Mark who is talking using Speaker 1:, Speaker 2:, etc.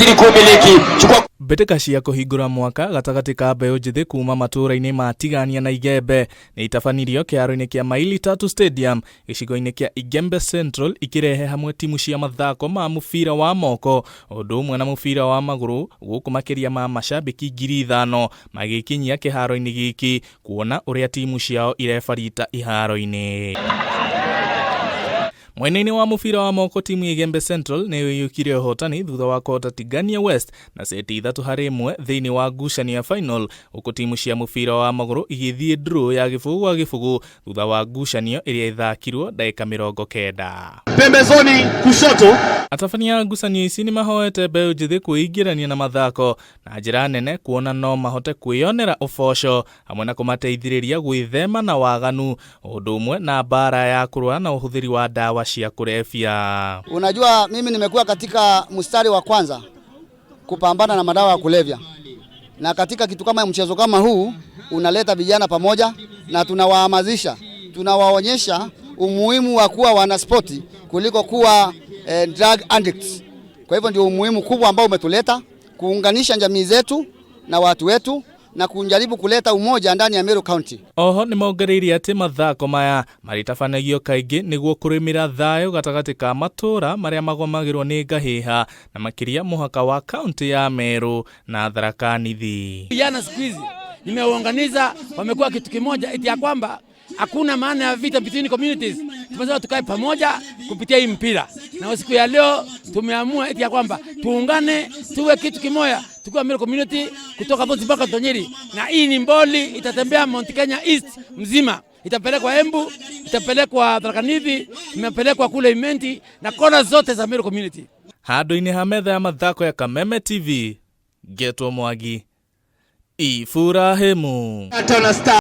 Speaker 1: Zidi kumiliki. Chukua
Speaker 2: Mbĩtĩka cia kũhingũra mwaka gatagatĩ ka mbeũ njĩthĩ kuma matũũra-inĩ ma Tigania na Igembe nĩ itabanirio kĩharo-inĩ kĩa Maili Tatu Stadium gĩcigo-inĩ kĩa Igembe Central, ikĩrehe hamwe timu cia mathako ma mũbira wa moko ũndũ ũmwe na mũbira wa magũrũ, gũkũ makĩria ma macambĩki 5,000 magĩkinyia kĩharo-inĩ gĩkĩ kuona ũrĩa timu ciao irebarita iharo-inĩ. Mwena-inĩ wa mũbira wa moko, timu ya Igembe Central nĩ ĩyũkire ũhotani thutha wa kũhota Tigania West na seti 3-1 thĩinĩ wa ngucanio ya final, huku timu cia mũbira wa magũrũ igĩthiĩ draw ya 0-0 thutha wa ngucanio ĩrĩa ĩthakirwo ndagĩka 90.
Speaker 1: Pembezoni kushoto.
Speaker 2: Atabania a ngucanio ici nĩ mahoete mbeũ njĩthĩ kwĩingĩrania na mathako na njĩra nene, kuona no mahote kwĩyonera ũboco hamwe na kũmateithĩrĩria gwĩthema na waganu ũndũ ũmwe na mbara ya kũrũa na ũhũthĩri wa ndawa cia kũrebia.
Speaker 3: Unajua, mimi nimekuwa katika mstari wa kwanza kupambana na madawa ya kulevya, na katika kitu kama mchezo kama huu unaleta vijana pamoja, na tunawahamasisha, tunawaonyesha umuhimu wa kuwa wanaspoti kuliko kuwa drug addicts. Kwa hivyo ndio umuhimu kubwa ambao umetuleta kuunganisha jamii zetu na watu wetu na kujaribu kuleta umoja ndani ya Meru County.
Speaker 2: Oho nĩ mongereire atĩ mathako maya marĩtabanagio kaingĩ nĩguo kũrĩmĩra thayũ gatagatĩ ka matũũra marĩa magomagĩrwo nĩ ngahĩha, na makĩria mũhaka wa kaunti ya Meru na Tharaka Nithi.
Speaker 4: Vijana siku hizi nimewaunganisha, wamekuwa kitu kimoja, eti ya kwamba hakuna maana ya vita between communities. Tumesema tukae pamoja kupitia hii mpira, na siku ya leo tumeamua eti ya kwamba tuungane, tuwe kitu kimoja, tukiwa Meru community kutoka Vosi mpaka Tonyeri, na hii ni boli itatembea Mount Kenya East mzima, itapelekwa Embu, itapelekwa Tharaka Nithi, imepelekwa kule Imenti na kona zote za Meru community.
Speaker 2: Handũ-inĩ ha metha ya mathako ya Kameme TV, Getwo Mwangi Iburahimu.
Speaker 1: Tona Star.